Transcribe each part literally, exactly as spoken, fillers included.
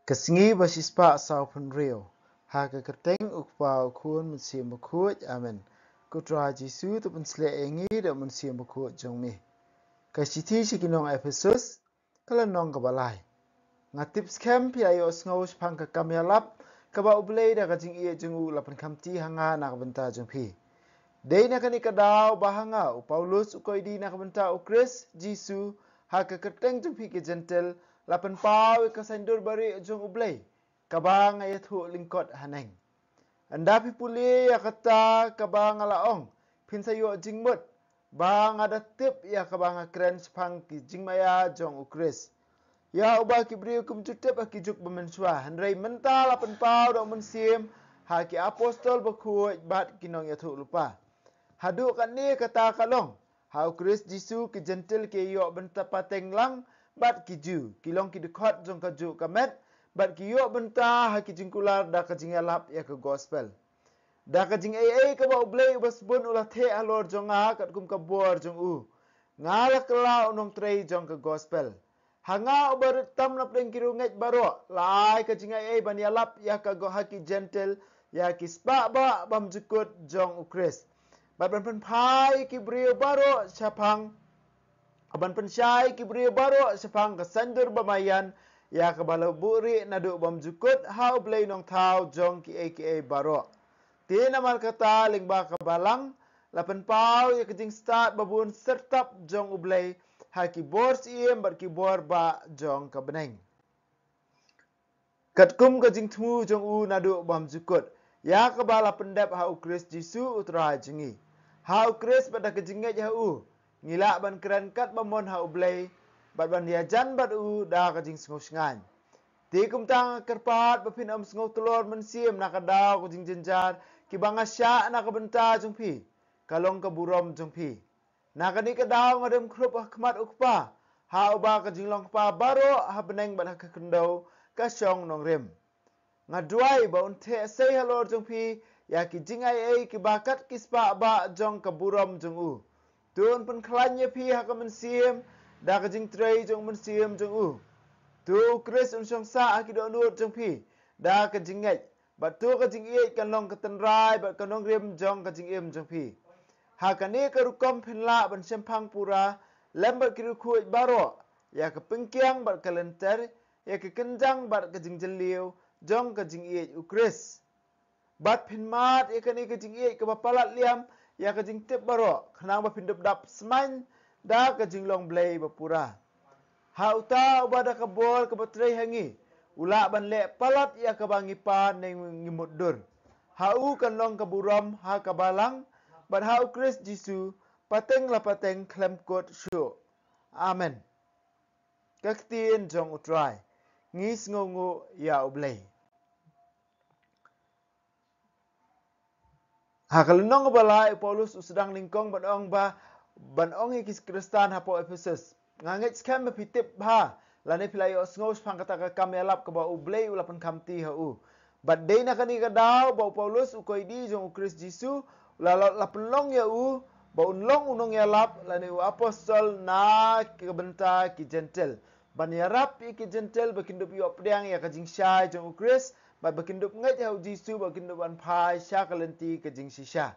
Ka sngi ba shispah sawphew hynriew. Ha ka kyrteng U Kpa, U Khun, Mynsiem Bakhuid. Amen. Ko Trai Jisu, to pynshlur ïa ngi da u Mynsiem Bakhuid jong me. Ka shithi sha ki nong Ephesus, ka lynnong kaba lai. Nga tip skhem phi la ïohsngew shaphang ka kam ïalap kaba U Blei da ka jingïeit jong u la pynkhamti ha nga na ka bynta jong phi. Dei na kane ka daw ba ha nga u Paulus, u koidi na ka bynta U Khrist Jisu, ha ka kyrteng jong phi ki Jentil, la pynpaw ïa ka saiñdur barieh jong U Blei, kaba nga ïathuh lyngkot haneng. Ynda phi pule ïa kata kaba nga la ong, phin sa ïoh jingmut ba nga da tip ïa kaba nga kren shaphang ki jingmaïa jong U Khrist, ïa uba ki briew kim ju tip ha ki juk ba mynshuwa, hynrei mynta la pynpaw da u Mynsiem ha ki apostol bakhuid bad ki nongïathuhlypa. Haduh katne kata ka long, ha U Khrist Jisu ki Jentil ki ïoh bynta pateng lang bad ki Jiw, ki long ki dkhot jong kajuh ka met, bad ki ïoh bynta ha ki jingkular da ka jingïalap ïa ka gospel. Da ka jingaiei kaba U Blei uba sbun u la theh halor jong nga katkum ka bor jong u, nga la kylla u nongtrei jong ka gospel. Ha nga uba rit tam na pdeng ki riewngeit baroh, la ai ka jingaiei ban ïalap ïa ka go ha ki Jentil, ïa ki spah bah bymjukut jong U Khrist, bad ban pynphai ki briew baroh shaphang, ban pynshai ki briew baroh shaphang ka saiñdur bamaian, ïa kaba la buhrieh naduh bymjukut ha U Blei Nongthaw jong kiei kiei baroh. Te namar kata, lyngba ka Balang, la pynpaw ïa ka jingstad babun syrtap jong U Blei ha ki bor syiem bad ki bor bah jong ka bneng, katkum ka jingthmu jong u naduh bymjukut, ïa kaba la pyndep ha U Khrist Jisu U Trai jong ngi. Ha U Khrist bad da ka jingngeit ha u, ngi lah ban kren katba mon ha U Blei, bad ban ïajan bad u da ka jingsngewshngaiñ. Te kumta nga kyrpad ba phin ym sngew tlor mynsiem na ka daw ka jingjynjar kiba nga shah na ka bynta jong phi, ka long ka burom jong phi. Na kane ka daw nga dem khrup ha khmat U Kpa, ha uba ka jinglong kpa baroh ha bneng bad ha ka khyndew ka shong nongrim. Nga duwai ba un theh sei halor jong phi ïa ki jingaiei kiba kat ki spah bah jong ka burom jong u. To un pynkhlaiñ ïa phi ha ka mynsiem da ka jingtrei jong U Mynsiem jong u. To U Khrist un shong sah ha ki dohnud jong phi da ka jingngeit, bad to ka jingïeit kan long ka tynrai bad ka nongrim jong ka jingim jong phi. Ha kane ka rukom phin lah ban shemphang pura lem bad ki riewkhuid baroh ïa ka pynkiang bad ka lynter, ïa ka kynjang bad ka jingjylliew jong ka jingïeit U Khrist. Bad phin mad ïa kane ka jingïeit kaba palat liam ïa ka jingtip baroh, khnang ba phin dup dap symai da ka jinglong Blei ba pura. Ha uta uba da ka bor kaba trei ha ngi, u lah ban leh palat ïa kaba ngi pan ne ngi mutdur. Ha u kan long ka burom ha ka Balang, bad ha U Khrist Jisu, pateng la pateng khlem kut shuh. Amen. Ka ktien jong U Trai. Ngi sngewnguh ïa U Blei. Ha ka lynnong ba lai, u Paulus u sdang nyngkong ban ong ba, ban ong ïa ki Khristan hapoh Ephesus. Nga ngeit skhem ba phi tip bha, lane phi la ïohsngew shaphang kata ka kam ïalap kaba U Blei u la pynkhamti ha u. Bad dei na kane ka daw ba u Paulus, u koidi jong U Khrist Jisu, u la, la, la pynlong ïa u ba un long u nongïalap lane u apostol na ka bynta ki Jentil, ban ïarap ïa ki Jentil ba kin dup ïoh pdiang ïa ka jingshai jong U Khrist, bad ba kin dup ngeit ha U Jisu, ba kin dup wan phai sha ka lynti ka jingshisha.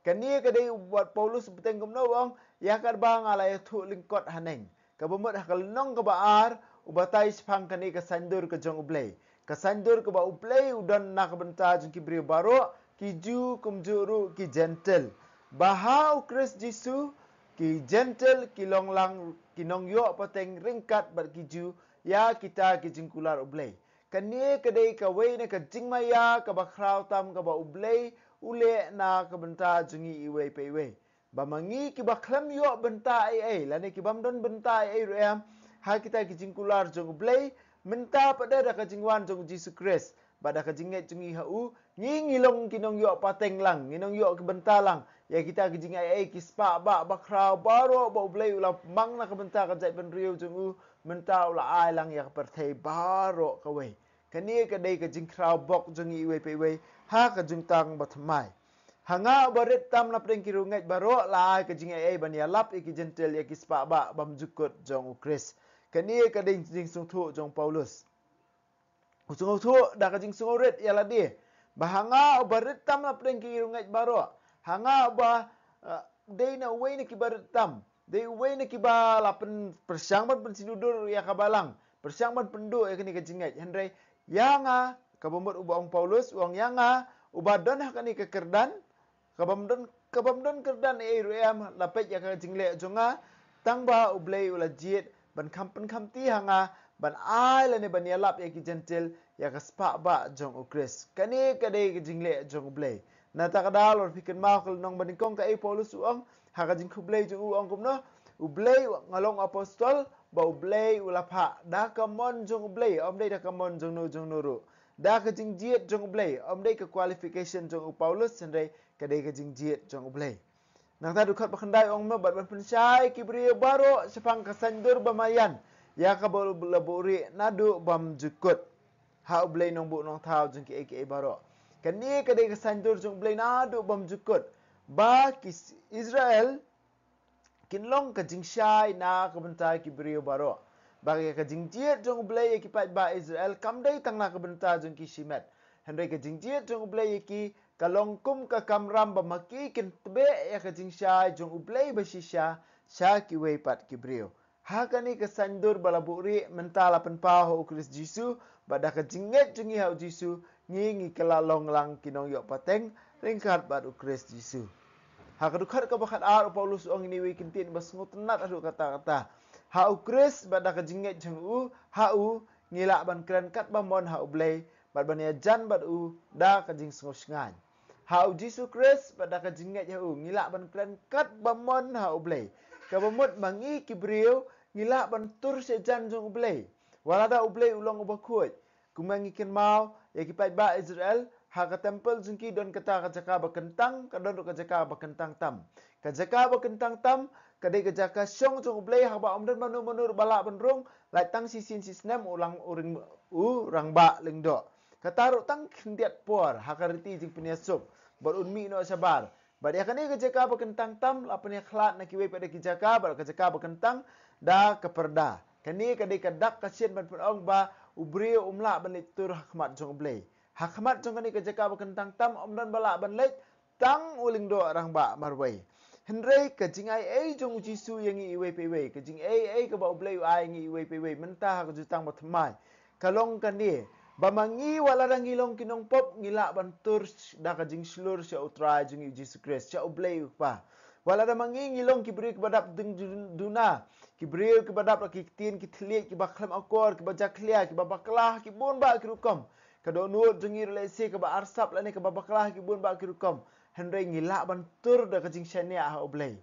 Kane ka dei wat Paulus u bteng kumno u ong, ïa kaba nga la ïathuh lyngkot haneng. Kaba mut ha ka lynnong kaba ar, u batai shaphang kane ka saiñdur ka jong U Blei. Ka saiñdur kaba U Blei u don na ka bynta jong ki briew baroh, ki Jiw kumjuh ruh ki Jentil. Ba ha U Khrist Jisu, ki Jentil ki long lang ki nongïoh pateng ryngkat bad ki Jiw ïa kita ki jingkular U Blei. Kane ka dei kawei na ka jingmaïa kaba khraw tam kaba U Blei u leh na ka bynta jong ngi iwei pa iwei. Ba ma ngi kiba khlem ïoh bynta ei ei, lane kibym don bynta ei ei ruh em, ha kita ki jingkular jong U Blei, mynta pat da ka jingwan jong U Jisu Khrist, bad da ka jingngeit jong ngi ha u, ngi ngi long ki nongïoh pateng lang, ngi nongïoh ki bynta lang ïa kita ki jingaiei ki spah bah bakhraw baroh ba U Blei u la mang na ka bynta ka jaitbynriew jong u, mynta u la ai lang ïa ka pyrthei baroh kawei. Kane ka dei ka jingkhraw bok jong ngi iwei pa iwei ha ka jingtang bathymmai. Ha nga uba rit tam na pdeng ki riewngeit baroh, la ai ka jingaiei ban ïalap ïa ki Jentil ïa ki spah bah bymjukut jong U Khrist. Kane ka dei jingsngewthuh jong u Paulus. U sngewthuh da ka jingsngewrit ïa lade ba ha nga uba rit tam la pdeng ki riewngeit baroh. Ha nga uba, eh, dei na uwei na kiba rit tam, dei uwei na kiba la pyn-, pyrshang ban pynsidudur ïa ka balang, pyrshang ban pynduh ïa kane ka jingngeit. Hynrei ïa nga, kaba mut uba ong Paulus, u ong ïa nga uba don ha kane ka kyrdan, kabym don, kabym don kyrdan ei ruh em, la peit ïa ka jingleh jong nga, tang ba U Blei u la jied ban kham pynkhamti ha nga ban ai lane ban ïalap ïa ki Jentil ïa ka spah bah jong U Khrist. Kane ka dei ka jingleh jong U Blei. Nangta ka daw lor phi kynmaw ka lynnong banyngkong kaei Paulus u ong, ha ka jingkhublei jong u u ong kumno: U Blei u, nga long apostol ba U Blei u la phah da ka mon jong U Blei, ym dei da ka mon jong no jong no ruh. Da ka jingjied jong U Blei, ym dei ka qualification jong u Paulus, hynrei ka dei ka jingjied jong U Blei. Nangta dkhot ba khyndai ong mo, bad ban pynshai ki briew baroh shaphang ka saiñdur ba marjan ïa kaba la buhrieh naduh bymjukut. Ha U Blei Nongbuh Nongthaw jong kiei kiei baroh. Kane ka dei ka saiñdur jong U Blei naduh bymjukut, ba ki Israel kin long ka jingshai na ka bynta ki briew baroh. Ba ïa ka jingjied jong U Blei ïa ki paidbah Israel kam dei tang na ka bynta jong ki shimet, hynrei ka jingjied jong U Blei ïa ki ka long kum ka kamram ba ma ki kin tbeh ïa ka jingshai jong U Blei ba shisha sha kiwei pat ki briew. Ha kane ka saiñdur ba la buhrieh mynta la pynpaw ha U Khrist Jisu, bad da ka jingngeit jong ngi ha U Jisu, ngi ngi kylla long lang ki nongïoh pateng ryngkat bad U Khrist Jisu. Ha ka dkhot kaba khatar u Paulus u ong ïa kine kiwei ki ktien ba sngewtynnat haduh katta katta. Ha U Khrist bad da ka jingngeit jong u ha u, ngi lah ban kren katba mon ha U Blei bad ban ïajan bad u da ka jingsngewshngaiñ. Ha U Jisu Khrist bad da ka jingngeit ha u, ngi lah ban kren katba mon ha U Blei. Kaba mut ma ngi ki briew ngi lah ban tur sha jan jong U Blei, wat lada U Blei u long uba khuid. Kumba ngi kynmaw ïa ki paidbah Israel, ha ka templ jong ki don kata ka jaka ba kyntang, ka don ruh ka jaka ba kyntang tam. Ka jaka ba kyntang tam ka dei ka jaka shong jong U Blei, haba ym don mano mano ruh ba lah ban rung, lait tang shisien shisnem u lang u ring, u rangbah lyngdoh. Kata ruh tang khyndiat por ha ka riti jingpynïasuk, bad un mih noh shabar. Bad ïa kane ka jaka ba kyntang tam la pynïakhlad na kiwei pat de ki jaka, bad ka jaka ba kyntang da ka pyrda. Kane ka dei ka dak ka shin ban pynong ba u briew um lah ban leit tur ha khmat jong U Blei. Ha khmat jong kane ka jaka ba kyntang tam ym don ba lah ban leit, tang u lyngdoh rangbah marwei. Hynrei ka jingaiei jong U Jisu ïa ngi iwei pa iwei, ka jingaiei kaba U Blei u ai ïa ngi iwei pa iwei mynta ha ka jutang bathymmai, ka long kane, ba ma ngi wat lada ngi long ki nongpop, ngi lah ban tur da ka jingshlur sha U Trai jong ngi U Jisu Khrist, sha U Blei U Kpa. Wat lada ma ngi ngi long ki briew kiba dap deng duna, ki briew kiba dap da ki ktien ki thylliej, kiba khlem akor, kiba jakhlia, kiba bakla ki bun bah ki rukom. Ka dohnud jong ngi ruh lehse kaba arsap lane kaba bakla ki bun bah ki rukom, hynrei ngi lah ban tur da ka jingshaniah ha U Blei.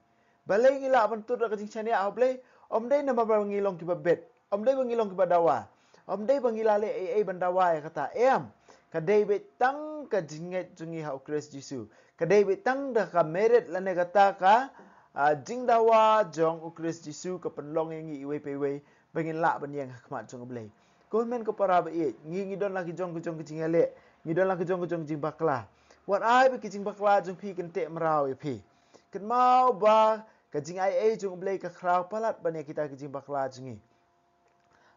Balei ngi lah ban tur da ka jingshaniah ha U Blei? Ym dei namar ba ngi long kiba bit, ym dei ba ngi long kiba dawa, ym dei ba ngi la leh ei ei ban dawa ïa kata, em. Ka dei beit tang ka jingngeit jong ngi ha U Khrist Jisu. Ka dei beit tang da ka merit lane kata ka, ah, jingdawa jong U Khrist Jisu ka pynlong ïa ngi iwei pa iwei ba ngin lah ban ïeng ha khmat jong U Blei. Ko hynmen ko para ba ïeit, ngi ngi don la ki jong ki jong ki jingïaleh, ngi don la ki jong ki jong ki jingbakla. Wat ai ba ki jingbakla jong phi kin teh mraw ïa phi. Kynmaw ba ka jingaiei jong U Blei ka khraw palat ban ïa kita ki jingbakla jong ngi.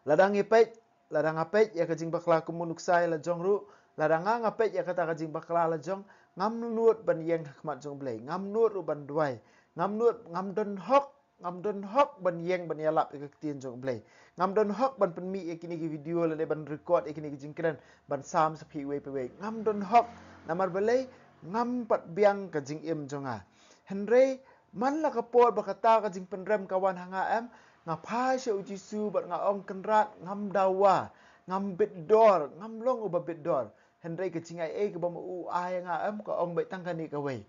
Lada ngi peit, lada nga peit ïa ka jingbakla kum u nuksa ïa la jong ruh, lada nga nga peit ïa kata ka jingbakla la jong, ngam nud ban ïeng ha khmat jong U Blei, ngam nud ruh ban duwai, ngam nud, ngam don hok, ngam don hok ban ïeng ban ïalap ïa ka ktien jong U Blei. Ngam don hok ban pynmih ïa kine ki video lane ban record ïa kine ki jingkren ban sam sha phi iwei pa iwei. Ngam don hok, namar balei? Ngam pat biang ka jingim jong nga. Hynrei man la ka por ba kata ka jingpynrem ka wan ha nga, em, nga phai sha U Jisu bad nga ong, Kynrad, ngam dawa, ngam bit dor, ngam long uba bit dor. Hynrei ka jingaiei kaba ma u ai ïa nga, em, ka ong beit tang kane kawei: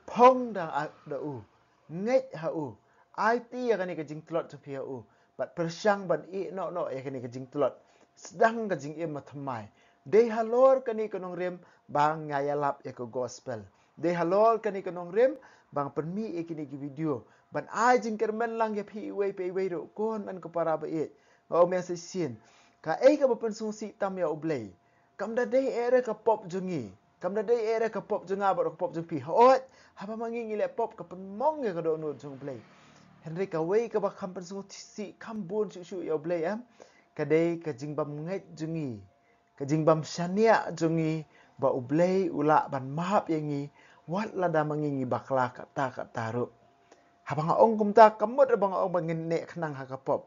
phong da, da u, ngeit ha u, aiti ïa kane ka jingtlot jong phi ha u, bad pyrshang ban ïeh noh noh ïa kane ka jingtlot. Sdang ka jingim bathymmai. Dei halor kane ka nongrim ba nga ïalap ïa ka gospel. Dei halor kane ka nongrim ba nga pynmih ïa kine ki video ban ai jingkyrmen lang ïa phi iwei pa iwei ruh, ko hynmen ko para ba ïeit. Nga ong ïa shisien, kaei kaba pynsngewsih tam ïa U Blei, kam da dei eh re ka pop jong ngi, kam da dei eh re ka pop jong nga bad ka pop jong phi. Hooid, haba ma ngi ngi leh pop ka pynmong ïa ka dohnud jong U Blei. Hynrei kawei kaba kham pynsngewsih kham bun shuh shuh ïa U Blei, em, ka dei ka jingbymngeit jong ngi Ka jingbym shaniah jong ngi ba U Blei u lah ban map ïa ngi wat lada ma ngi ngi bakla katta katta ruh. Haba nga ong kumta, kam mut ba nga ong ba ngin neh khnang ha ka pop.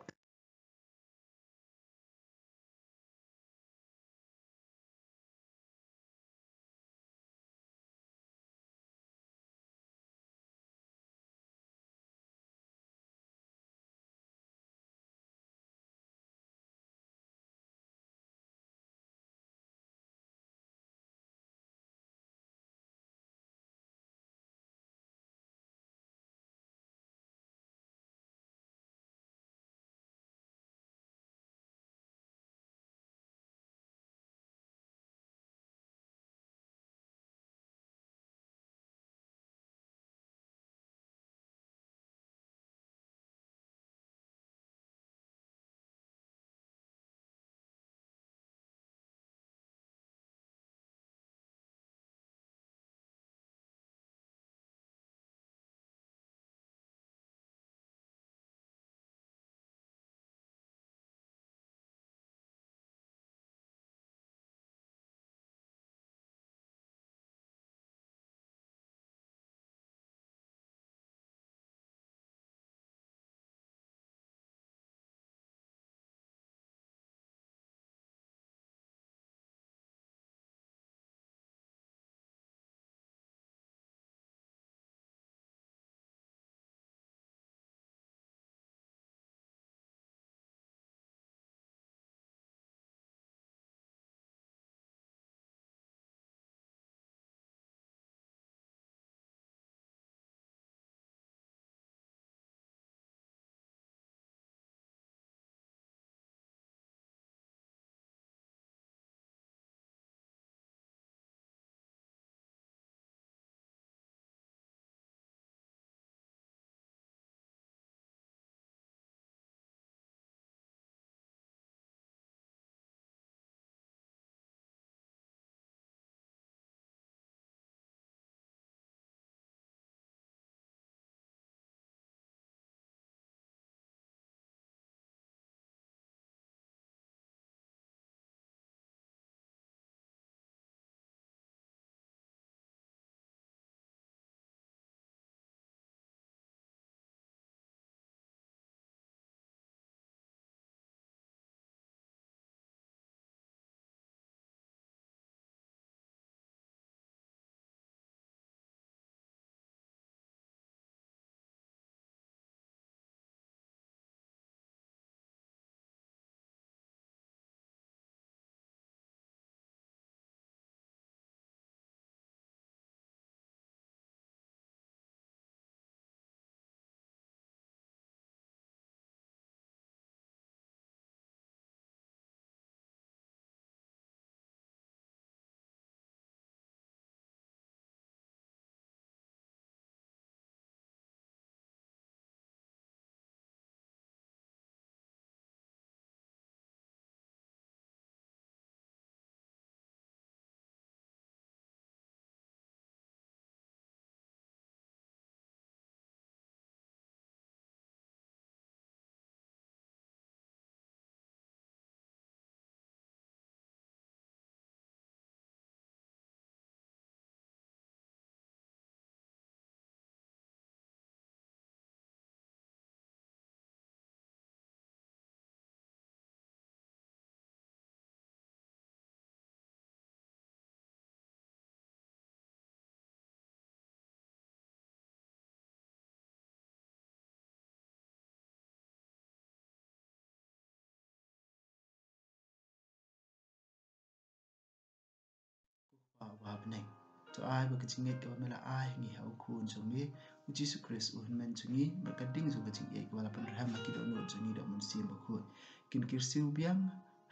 Ko Kpa uba ha bneng, to ai ba ka jingngeit kaba me la ai ha ngi ha u Khun jong me, u Jisu Khrist u Hynmen jong ngi, bad ka ding jong ka jingïeit kaba la pynrhem ha ki dohnud jong ngi da u Mynsiem Bakhuid, kin kyrsiew biang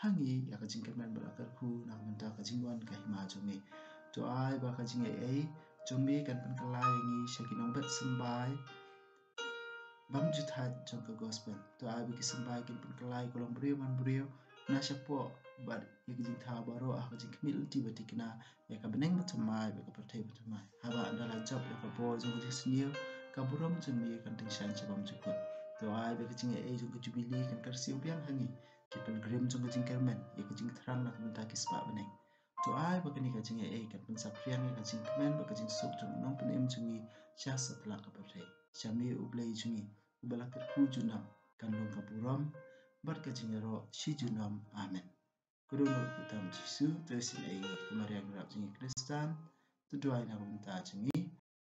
ha ngi ïa ka jingkyrmen ba la kyrkhu na ka bynta ka jingwan ka Hima jong me. To ai ba ka jingaiei jong me kan pynkylla ïa ngi sha ki nongbet symbai bymjuthaid jong ka Gospel. To ai ba ki symbai kin pynkylla ïa ka longbriew manbriew na shapoh bad ïa ki jingthaw baroh ha ka jingkhmih lynti ba thikna ïa ka bneng bathymmai bad ka pyrthei bathymmai. Haba ynda la jop ïa ka bor jong ka jingsniew, ka burom jong me kan tyngshaiñ sha bymjukut. To ai ba ka jingaiei jong ka Jubili kan kyrsiew biang ha ngi ki pilgrim jong ka jingkyrmen ïa ka jingthrang na ka bynta ki spah bneng. To ai ba kane ka jingaiei kan pynsaphriang ïa ka jingkmen bad ka jingsuk jong u Nongpynim jong ngi sha satlak ka pyrthei. Sha me U Blei jong ngi, uba la kyrkhu junom, kan long ka burom bad ka jingïaroh shi junom. Amen. Khublei ïa u Trai Jisu, Trai Jisu, ïa ka Maria Nongrap jong ngi Khristan, to duwai na ka bynta jong ngi.